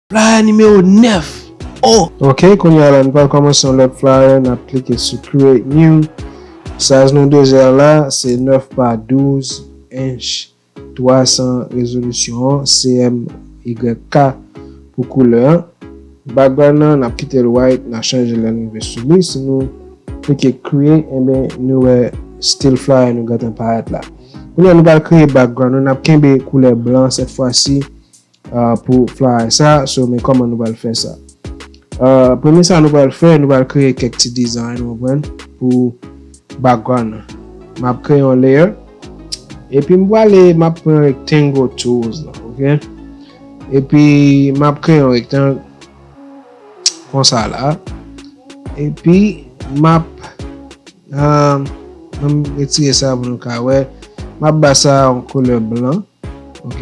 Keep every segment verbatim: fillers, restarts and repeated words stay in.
Flyer nimewo nèf. Oh! Ok, kounye a la, nou pral kòmanse yon lòt flyer, n ap klike sou Create New. Size nou dezè la, se nèf pa douz inch, twa san rezolisyon an, C M Y K pou koulè an. Background nan, n ap kite l white, n a chanje lè n rive sou li. Si nou klike Create, enben, nou wè stil flyer nou gentan parèt la. Kounye a, nou pral kreye background nou, n ap kenbe koulè blan sèt fwa si, ah, pou flyer sa. So, men kòman nou pral fè sa. Ah, premye sa nou pral fè, nou pral kreye kèk ti design, ou konprann, pou background nan. M ap kreye yon layer. Epi m prale, m ap pran rectangle tools la, ok? Epi m ap kreye yon rektang konsa la. Epi m ap, ah, m retire sa pou nou ka wè. M ap ba sa yon koulè blan. Ok.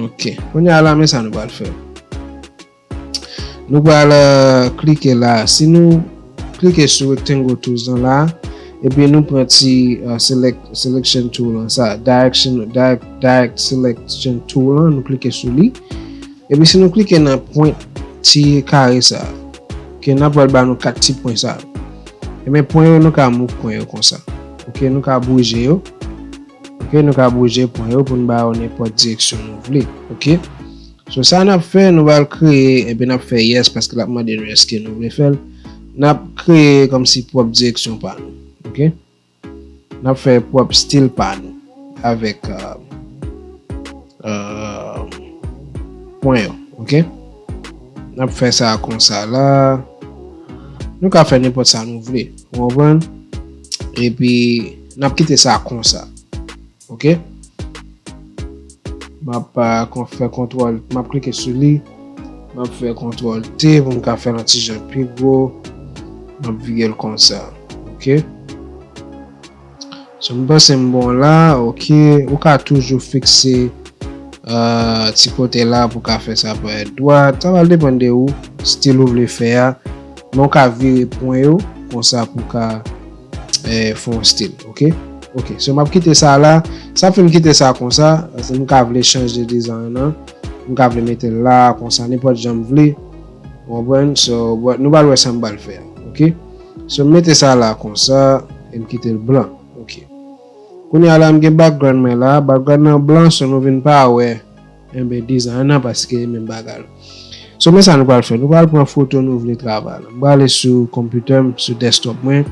Ok. Kounye a la, men sa nou pral fè. Nou pral, euh, klike la. Si nou klike sou rectangle tools lan la, epi nou pran ti, euh, select, selection tool lan, sa, direction, direct, direct selection tool lan, nou klike sou li. Epi si nou klike nan pwen ti kare sa, ke n ap pral ba nou kat ti pwen sa. Ebyen, pwen yo, nou ka move pwen yo konsa. Ok, nou ka bouje yo. Ok, nou ka bouje pwen yo pou n ba yo nenpòt direksyon nou vle. Ok. So, sa n ap fè, nou pral kreye, epi n ap fè yes, paske l ap mande nou èske nou vle fè l. N ap kreye kòmsi pwòp direksyon pa nou. Ok. N ap fè pwòp stil pa nou avèk, euh, euh, pwen yo, ok? N ap fè sa konsa la. Nou ka fè nenpòt sa nou vle, ou konprann? Epi, n ap kite sa konsa, ok? M ap, euh, kon-, fè kontwòl, m ap klike sou li. M ap fè kontwòl T pou m ka fè l yon ti jan pi gwo. M ap vire l konsa. Ok. So, m panse m bon la. Ok. Ou ka toujou fikse, euh, ti kote la pou w ka fè sa parèt dwat. Sa va depann de ou, stil ou vle fè a. Men w ka vire pwen yo konsa pou w ka, eh, fè yon stil, ok? Ok, so m ap kite sa la. Sa fè m kite sa konsa, paske m ka vle chanje design nan. M ka vle mete l la, konsa, nenpòt jan m vle. Ou konprann? So, but nou pral wè sa m pral fè a, ok? So, m mete sa la konsa, e m kite l blan, ok. Kounye a la, m gen background mwen la, background nan blan, so nou vin pa wè enben, design nan, paske e menm bagay la. So, men sa nou pral fè. Nou pral pran foto nou vle travay la. M prale sou konpitè m, sou desktop mwen.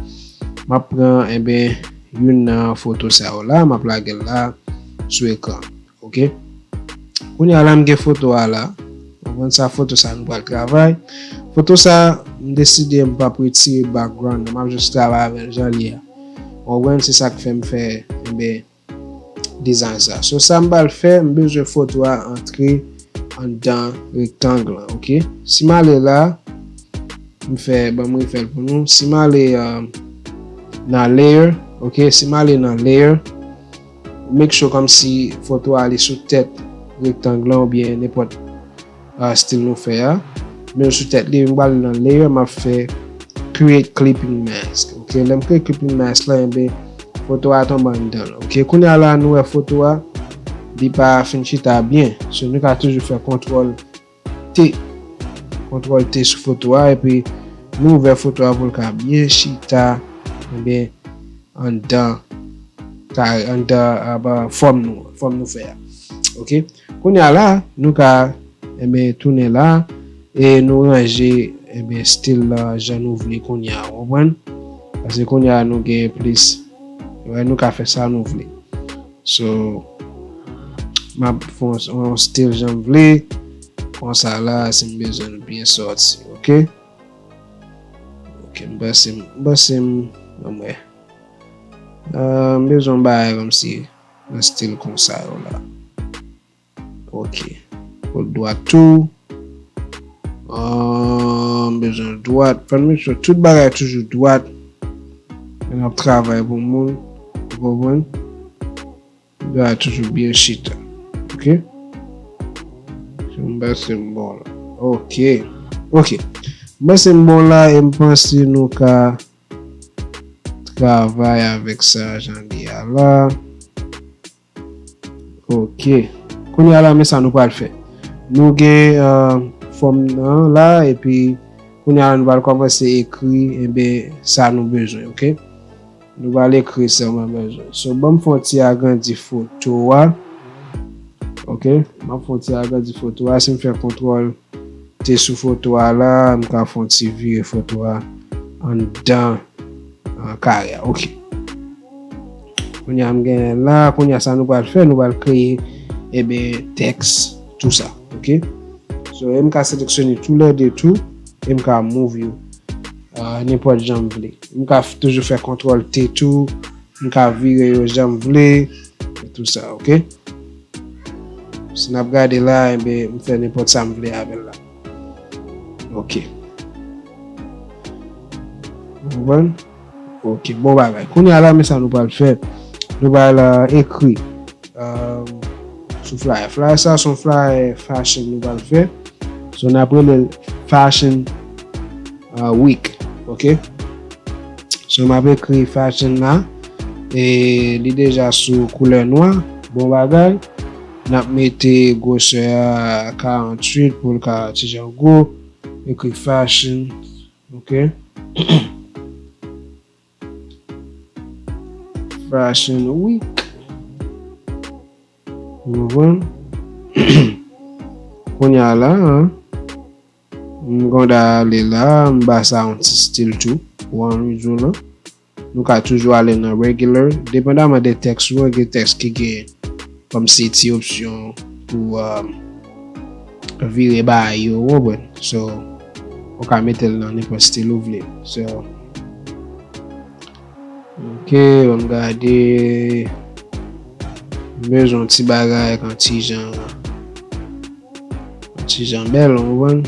M ap pran, enben, youn nan foto sa yo la. M ap lage l la sou ekran. Ok? Kounye a la, m gen foto a la. Ou konprann sa, foto sa nou pral travay. Foto sa, m deside m p ap retire background nan. M ap jis travay avè l jan l ye a. Ou konprann, se sa k fè m fè, enben, design sa. So, sa m pral fè, m bezwen foto a antre anndan rektang lan, ok? Si m ale la, m fè, ban m refè l pou nou. Si m ale, euh, nan layer, ok? Si m ale nan layer, make sure kòmsi foto a ale sou tèt rektang lan oubyen nenpòt ah, stil nou fè a. Men sou tèt li, m pral nan layer, m ap fè create clipping mask. Ok, lè m kreye clipping mask la, enben, foto a tonbe anndan l. Ok, kounye a la, nou wè foto a, li pa fin chita byen. So, nou ka toujou fè kontwòl T. Kontwòl T sou foto a, epi nou ouvè foto a pou l ka byen chita, enben, anndan, ka, anndan, ah, ba, fòm nou, fòm nou fè a. Ok? Kounye a la, nou ka, enben, tounen la, e nou ranje, enben, stil la jan nou vle kounye a, ou konprann? Paske kounye a nou gen plis, wè, nou ka fè sa nou vle. So, m ap fè yon, yon stil jan m vle, konsa la, si m bezwen l byen sòti, ok? Ok, m panse m, m panse m, ban m wè. Ah, m bezwen yon bagay kòmsi nan stil konsa yo la. Ok. Kot dwat tou. Ah, m bezwen dwat. Fò n make sure tout bagay toujou dwat. Lè n ap travay pou moun. Ou konprann? Bagay toujou byen chita. Ok? So, m panse m bon la. Ok. Ok. M panse m bon la e m panse nou ka travay avèk sa jan li a la. Ok. Kounye a la, men sa nou pral fè. Nou gen uh, fòm nan la, epi kounye a nou pral kòmanse ekri enben sa nou bezwen, ok? Nou pral ekri sa mwen bezwen. So, ban m fè yon ti agrandi foto a. Ok? M ap fè yon ti agrandi foto a. Si m fè kontwòl T sou foto a la, m ka fè yon ti vire foto a anndan uh, kare a. Ok. Kounye a m genyen la, kounye a sa nou pral fè, nou pral kreye enben tèks, tou sa. Ok? So, e m ka seleksyone tou lè de tou, e m ka move yo. Uh, nenpòt jan m vle. M ka toujou fè kontwòl T tou, m ka vire yo jan m vle, e tou sa, ok? Si n ap gade la, enben, m fè nenpòt sa m vle avè l la. Ok. Ou konprann? Ok, bon bagay. Kounye a la, men sa nou pral fè. Nou pral uh, ekri uh, sou flyer. Flyer sa se yon flyer fashion nou pral fè. So, n ap rele l Fashion uh, Week. Ok? So, m ap ekri fashion la. E li deja sou koulè nwa. Bon bagay. N ap mete gwosè a karanntuit pou l ka ti jan gwo. Ekri fashion. Ok? Fashion Week. Ou konprann? Kounye a la, m konn ale la, m ba sa yon ti stil tou. Ou an rezo la. Nou ka toujou ale nan regular. Depandaman de tèks ou an, gen tèks ki gen kòmsi ti opsyon pou uh, vire bagay yo, ou konprann? So, ou ka mete l nan nenpòt stil ou vle. So, ok, ban m gade. M bezwen yon ti bagay ak yon ti jan, yon ti jan bèl, ou konprann?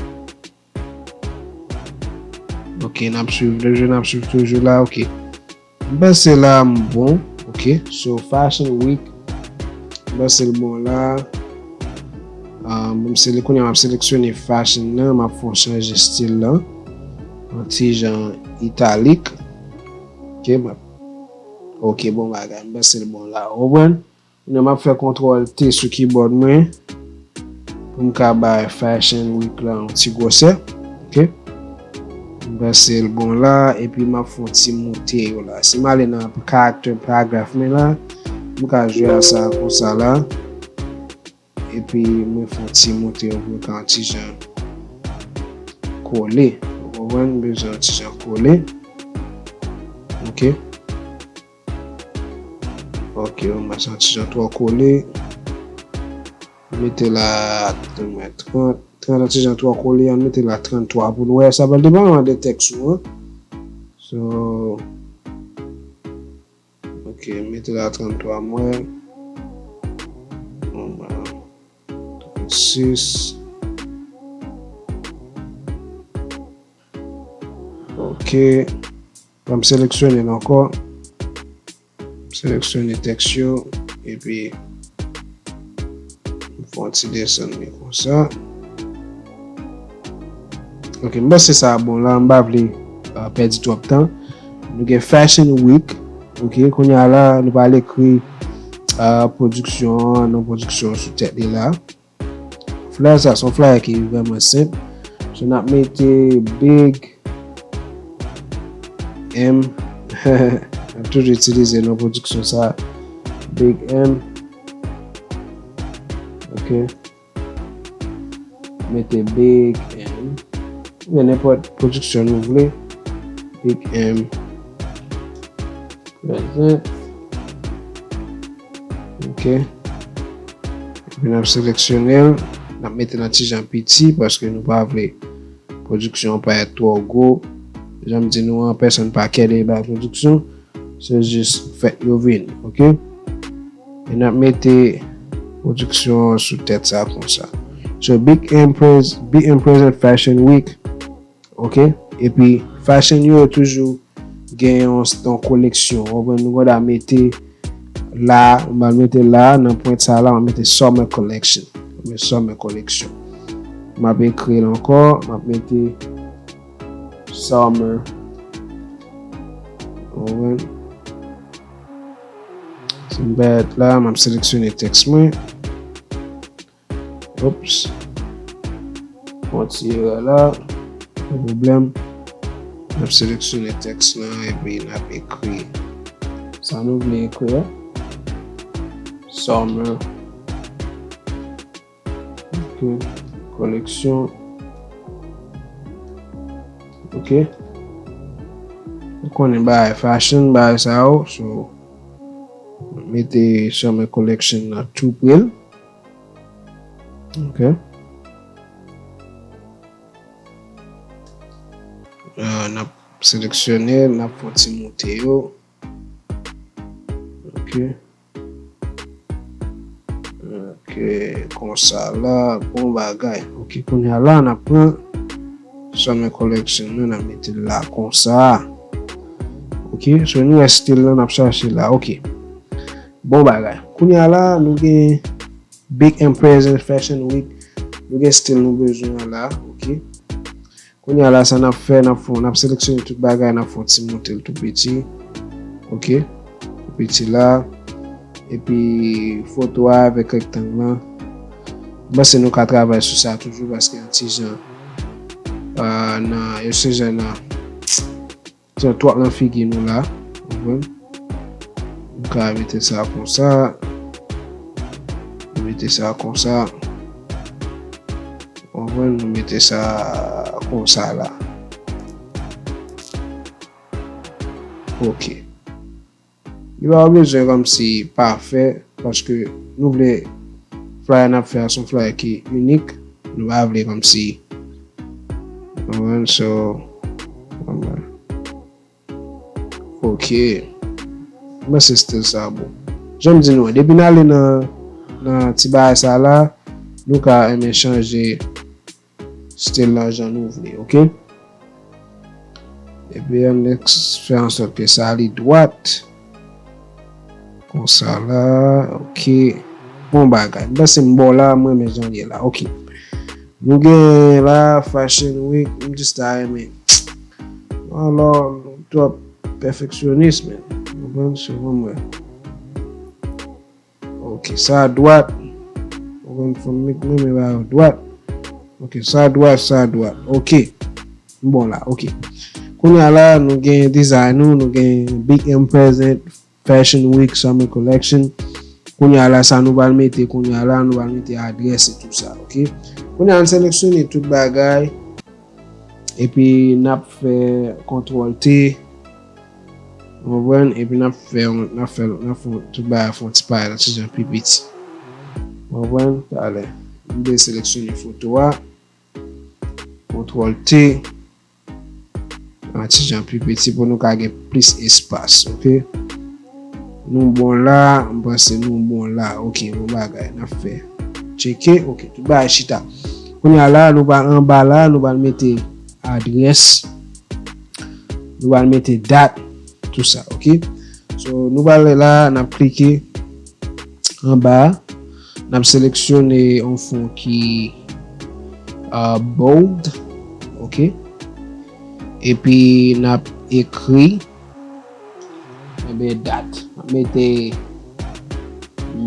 Ok, n ap swiv, toujou n ap swiv toujou la, ok. M panse la m bon, ok. So, Fashion Week, m panse l bon la. Ah, m sele-, kounye a m ap seleksyone fashion nan, m ap fè yon chanje stil la. Yon ti jan italik. Ok, m ap, ok, bon bagay, m panse l bon la. Ou konprann? Kounye a m ap fè kontwòl T sou kibòd mwen pou m ka bay Fashion Week la yon ti gwosè. Ok? M panse l bon la, epi m ap fè yon ti moute yo la. Si m ale nan character paragraph mwen la, m ka jwe a sa konsa la. Epi mwen fè yon ti moute yo pou l ka yon ti jan kole. Ou konprann? M bezwen yon ti jan kole. Ok? Ok, bon, m santi jan twò kole. Mete la, trant, trant, trant an ti jan twò kole, ann mete la tranntwa pou n wè. Sa pral depann de tèks ou an. So, ok, mete la tranntwa m wè. Bon, ba, trannsis. Ok. Ban m seleksyone l ankò. M seleksyone tèks yo. Epi, m fè yon ti desann li konsa. Ok, m panse sa bon la. M pa vle uh, pèdi twòp tan. Nou gen Fashion Week. Ok, kounye a la, nou pral ekri uh, pwodiksyon an, non pwodiksyon sou tèt li la. Flyer sa, se yon flyer ki vrèman senp. So, n ap mete Big M. N ap toujou itilize non pwodiksyon sa. Big M. Ok. Mete Big M. Oubyen nenpòt pwodiksyon nou vle. Big M. Present. Ok. Epi n ap seleksyone l. N ap mete l yon ti jan piti paske nou pa vle pwodiksyon an parèt twò gwo. Jan m di nou an, pèsonn pa kède bay pwodiksyon. Se jis fèt yo vini, ok? E n ap mete pwodiksyon an sou tèt sa konsa. So, Big M Pres-, Big M Present Fashion Week. Ok? Epi, fashion yo toujou gen yon, yon koleksyon. Ou konprann, nou konn mete la, m al mete la, nan pwent sa la, m mete Summer Collection. M mete Summer Collection. M ap ekri l ankò, m ap mete Summer. Ou konprann? Si m pèmèt la, m ap seleksyone tèks mwen. Oops. Fè yon ti erè la. Pa pwoblèm. N ap seleksyone tèks lan epi n ap ekri sa nou vle ekri a. Summer. Ok. Koleksyon. Ok. Ou konnen bagay fashion, bagay sa yo. So, mete summer collection nan tou pre l. Ok. Euh, n ap seleksyone, n ap fè yon ti moute yo. Ok. Ok, konsa la, bon bagay. Ok, kounye a la, n ap pran summer collection nan, n ap mete l la konsa. Ok, so nou wè stil lan n ap chache la. Ok. Bon bagay. Kounye a la, nou gen Big and Present Fashion Week. Nou gen stil nou bezwen an la. Ok. Kounye a la, sa n ap fè, n ap fè, n ap seleksyone tout bagay, n ap fè yon ti moute l tou piti. Ok. Tou piti la. Epi foto a avèk rektang lan. M panse nou ka travay sou sa toujou paske yon ti jan, euh, nan, yo se jan nan, ti jan twòp nan figi nou la. Ou konprann? Nou ka mete sa konsa. Nou mete sa konsa. Ou konprann? Nou mete sa konsa la. Ok. Li pa bezwen kòmsi pafè, paske nou vle flyer n ap fè a se yon flyer ki inik. Nou pa vle kòmsi. Ou konprann? So, ok. M panse stil sa bon. Jan m di nou an, depi n ale nan, nan ti bagay sa la, nou ka renmen chanje stil lan jan nou vle, ok? Epi ann fè ansòt ke sa li dwat. Konsa la, ok. Bon bagay. M panse m bon la, m renmen jan l ye la. Ok. Nou gen la Fashion Week, m jis ta renmen. Alò, nou twòp pèfeksyonis, men. Ou konprann? Se mwen, mwen. Ok, sa a dwat. Ou konn fanm mik mwen, men ba yo dwat. Ok, sa a dwat, sa a dwat. Ok. M bon la, ok. Kounye a la, nou gen design nou, nou gen Big M Present, Fashion Week, Summer Collection. Kounye a la, sa nou pral mete, kounye a la, nou pral mete adrès e tou sa, ok? Kounye a, n seleksyone tout bagay. Epi n ap fè kontwòl T. Ou konprann? Epi n ap fè yon, n ap fè, n ap fè tout bagay fè yon ti parèt yon ti jan pi piti. Ou konprann? Talè. M deseleksyone foto a. Kontwòl T. Yon ti jan pi piti pou nou ka gen plis espas, ok? Nou bon la, m panse nou bon la. Ok, bon bagay, n ap fè. Tcheke, ok, tout bagay chita. Kounye a la, nou pral anba la, nou pral mete adrès. Nou pral mete dat, tou sa, ok? So, nou pral la, n ap klike anba a. N ap seleksyone yon fon ki, uh, bold, ok? Epi n ap ekri, enben, dat. M ap mete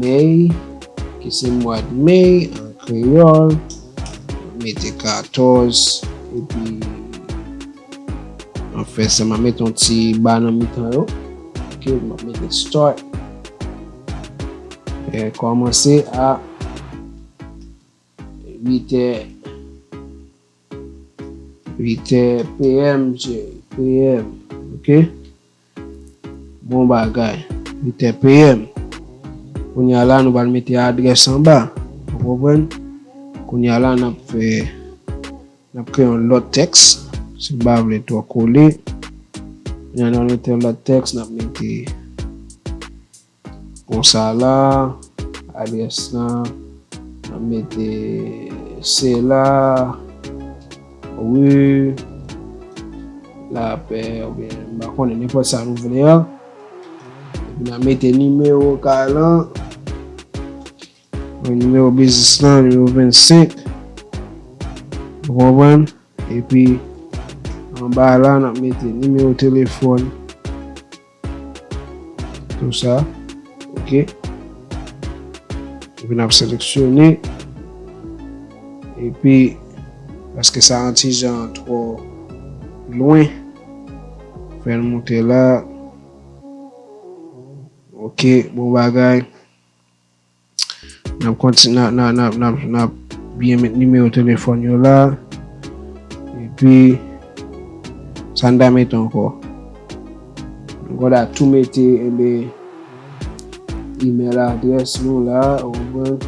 May, ki se mwa de me an kreyòl. M ap mete katòz, epi m ap fè sa, m ap mete yon ti ba nan mitan yo. Ok, m ap mete start. E, kòmanse a uit è, uit è P M, P M, ok? Bon bagay, uit è P M. Kounye a la, nou pral mete adrès anba. Ou konprann? Kounye a la, n ap fè, n ap kreye yon lòt tèks. Si n pa vle twò kole. Kounye a, n ap mete yon lòt tèks, n ap mete konsa la, adrès lan, n ap mete se la, ri, lapè, oubyen, m pa konnen, nenpòt sa nou vle an. Epi n ap mete nimewo kay lan, nimewo biznis lan, nimewo vennsenk. Ou konprann? Epi, anba la, n ap mete nimewo telefòn. Tou sa. Ok. Epi n ap seleksyone. Epi, Paske sa yon ti jan twò lwen. Fè l moute la. Ok, bon bagay. N ap kontinye, n ap, n ap, n ap, n ap, n ap byen met nimewo telefòn yo la. Epi, sa n ta mete ankò? Nou konn tou mete, enben, email adrès nou la, ou konprann?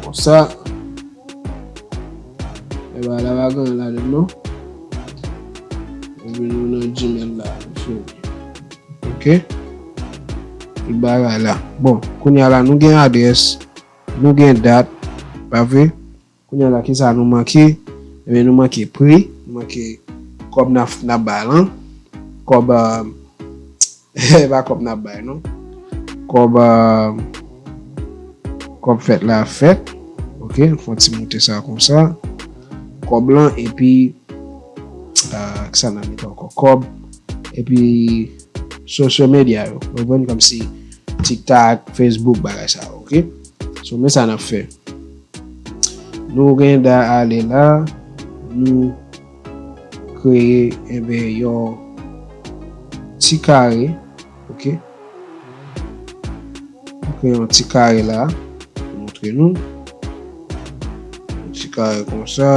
Konsa. E ba la pa gen anyen ladan l non. Epi nou nan Gmail la, nou fini. Ok. Tout bagay la. Bon, kounye a la, nou gen adrès, nou gen dat, pa vre? Kounye a la, kisa nou manke? Ebyen, nou manke pri, nou manke kòb n ap, n ap bay lan. Kòb, euh, e pa kòb n ap bay, non. Kòb, euh, kòb fèt la fèt. Ok, fè yon ti moute sa konsa. Kòb lan, epi, euh, kisa n ap mete ankò? Kòb, epi social media yo. Ou konprann, kòmsi TikTok, Facebook, bagay sa yo, ok? So, men sa n ap fè. Nou gen dwa ale la, nou kreye, enben, yon ti kare, ok? Nou kreye yon ti kare la, pou montre nou. Yon ti kare konsa.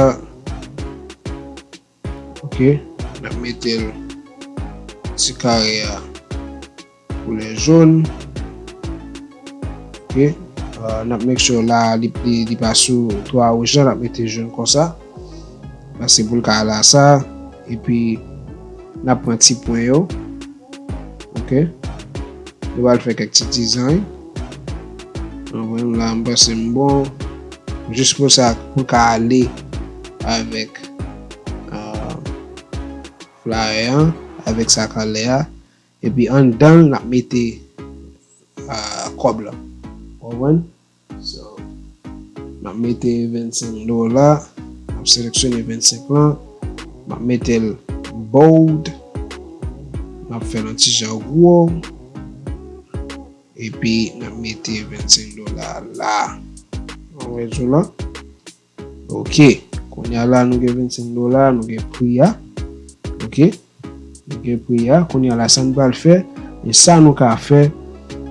Ok, n ap mete l ti kare a koulè jòn. Ok, euh, n ap make sure la li, li, li pa sou twa wouj la, n ap mete jòn konsa. Paske pou l ka la sa, epi n ap pran ti pwen yo. Ok. Nou pral fè kèk ti dizay. Anvan la, m panse m bon. Jis pou sa, pou l ka ale avèk, euh, flyer an, avèk sa k anlè a. Epi anndan l, n ap mete, euh, kòb la. Ou konprann? So, m ap mete vennsenk dola, m ap seleksyone vennsenk lan, m ap mete l bold, m ap fè l yon ti jan gwo, epi n ap mete vennsenk dola la. Ou wè sou la? Ok, kounye a la nou gen vennsenk dola, nou gen pri a. Ok. Nou gen pri a. Kounye a la, sa n pral fè, men sa nou ka fè,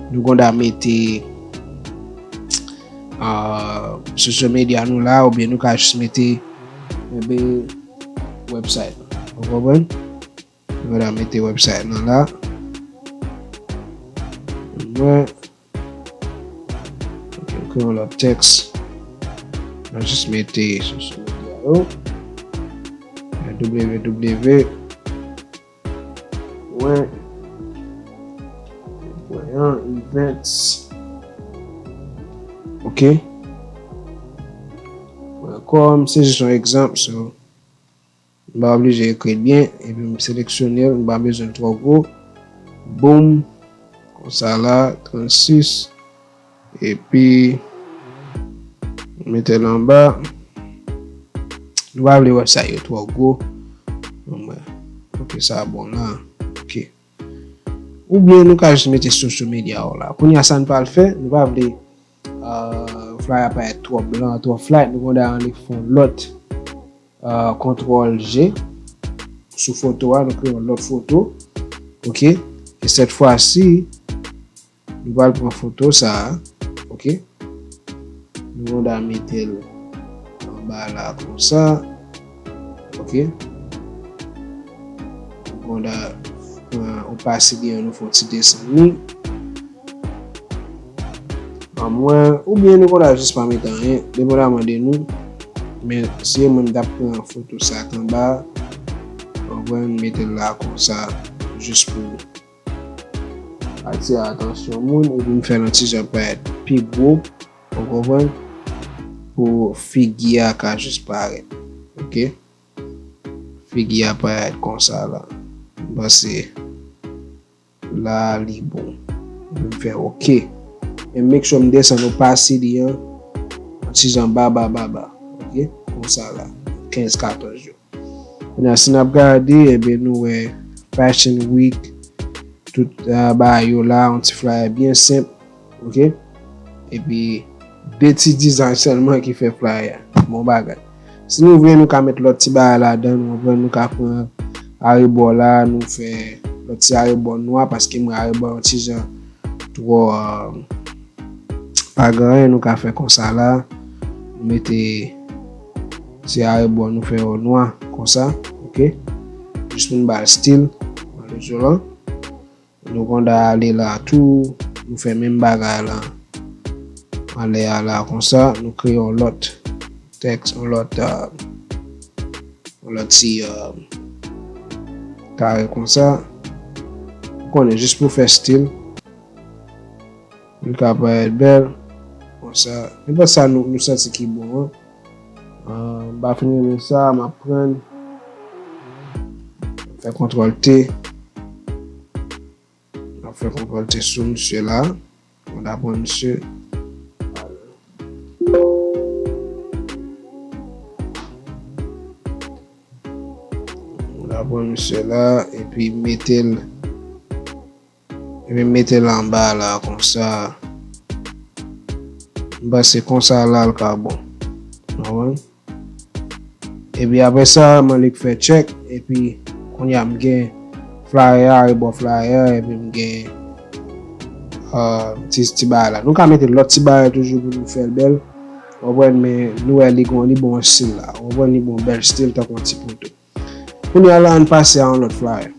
nou konn ta mete, ah, social media nou la, oubyen nou ka jis mete, enben, website. Ou konprann? Nou konn ta mete website nou la. Mwen, Ok, nou kreye yon lòt tèks. Nou jis mete sou social media yo. W W W pwen, pwen an, events. Ok. Pwen com, se jis yon egzanp, so, m pa oblije ekri l byen, epi m seleksyone l, m pa bezwen l twò gwo. Boom, konsa la, trannsis, epi mete l anba. Nou pa vle wè sa yo twò gwo. Bon, mwen, ok, sa bon la. Ok. Oubyen nou ka jis mete social media w la. Kounye a sa n pral fè, nou pa vle, euh, flyer a parèt twò blan, twò flat, nou konn ta annik fè yon lòt, euh, kontwòl G sou foto a, nou kreye yon lòt foto. Ok? E sèt fwa si, nou pral pran foto sa a. Ok? Nou konn ta mete l anba la konsa. Ok? Nou konn ta pran opasite an, nou fè yon ti desann li. Anmwen, oubyen nou konn ta jis pa mete anyen, depandaman de nou. Men, si e mwen, m t ap pran foto sa k anba, anmwen, m mete l la konsa, jis pou atire atansyon moun, epi m fè l yon ti jan parèt pi gwo, ou konprann, pou figi a ka jis parèt. Ok? Figi a parèt konsa la. M panse la li bon. Epi m fè ok. E make sure m desann opasity an yon ti jan ba, ba, ba, ba. Ok? Konsa la. Kenz, katòz yo. Kounye a, si n ap gade, ebyen, nou wè Fashion Week, tout, ah, bagay yo la, yon ti flyer byen senp, ok? Epi, de ti dizay sèlman ki fè flyer a. Bon bagay. Si nou vle, nou ka met lòt ti bagay ladan, nou konprann, nou ka pran arebò la, nou fè lòt ti arebò nwa, paske mwen arebò yon ti jan twò, pa gen anyen, nou ka fè konsa la. Nou mete ti arebò, nou fè yo nwa, konsa, oke? Jis pou n ba l stil, an izolan. Nou konn ale la tou, nou fè menm bagay la. Anlè a la, konsa, nou kreye yon lòt tèks, yon lòt, yon lòt ti kare konsa. Ou konnen, jis pou fè stil. Li ka parèt bèl. Konsa, nenpòt sa nou, nou santi ki bon an. M pa fin renmen sa, m ap pran, fè kontwòl T. M ap fè kontwòl T sou misye la. M ta pran misye. M ta pran misye la, epi mete l. Epi mete l anba la, konsa. M panse konsa la, l ka bon. Ou konprann? Epi apre sa, m annik fè tchèk. Epi, kounye a, m gen flyer a, rebò flyer, epi m gen ti, ti bagay la. Nou ka mete lòt ti bagay toujou pou nou fè l bèl. Ou konprann, men nou wè li gon, li bon stil la. Ou konprann, li bon bèl stil, tankou yon ti poto. Kounye a la, ann pase a yon lòt flyer.